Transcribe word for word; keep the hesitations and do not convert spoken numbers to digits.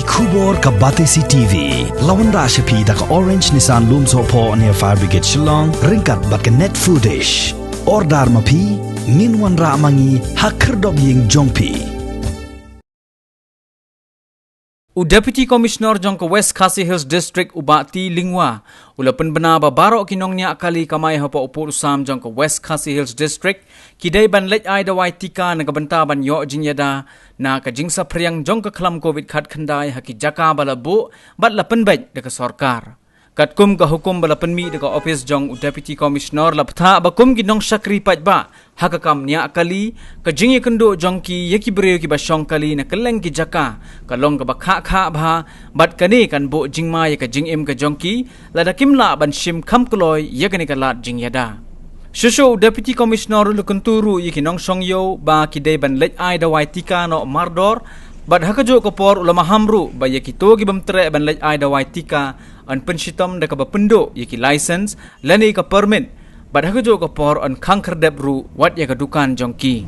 Khubor ka Batesi T V la wanrah sha phi da ka Orange Nissan Lumsohphoh near Fire Brigade Shillong ryngkat bad ka Net Foodish. Order ma phi, ngin wanrah ma ngi ha khyrdop ïing jong phi. U Deputy Commissioner jong ka West Khasi Hills District, u Bah T Lyngwa, u la pynbna ba baroh ki nongñiah kali kamai hapoh u pud u sam jong ka West Khasi Hills District ki dei ban leit ai dawai tika na ka bynta ban ïoh jingïada na ka jingsaphriang jong ka khlam covid khatkhyndai ha ki jaka ba la buh bad la pynbeit da ka sorkar. Katkum ka hukum ba la pynmih da ka ophis jong u Deputy Commissioner, la bthah ba kum ki nongshakri paidbah ha ka kam ñiah kali, ka jingïakynduh jong ki ïa ki briew kiba shong kali na kylleng ki jaka ka long kaba khah khah bha, bad kane kan buh jingma ïa ka jingim ka jong ki lada kim lah ban shim kham kloi ïa kane ka lad jingïada. Shuh shuh u Deputy Commissioner u la kyntu ruh ïa ki nongshong ïew ba ki dei ban leit ai dawai tika noh mardor, bad ha kajuh ka por u la maham ruh ba ïa kito ki bym treh ban leit ai dawai tika yn pynshitom da kaba pynduh ïa ki license lane ka permit, bad ha kajuh ka por yn khang khyrdep ruh wat ïa ka dukan jong ki.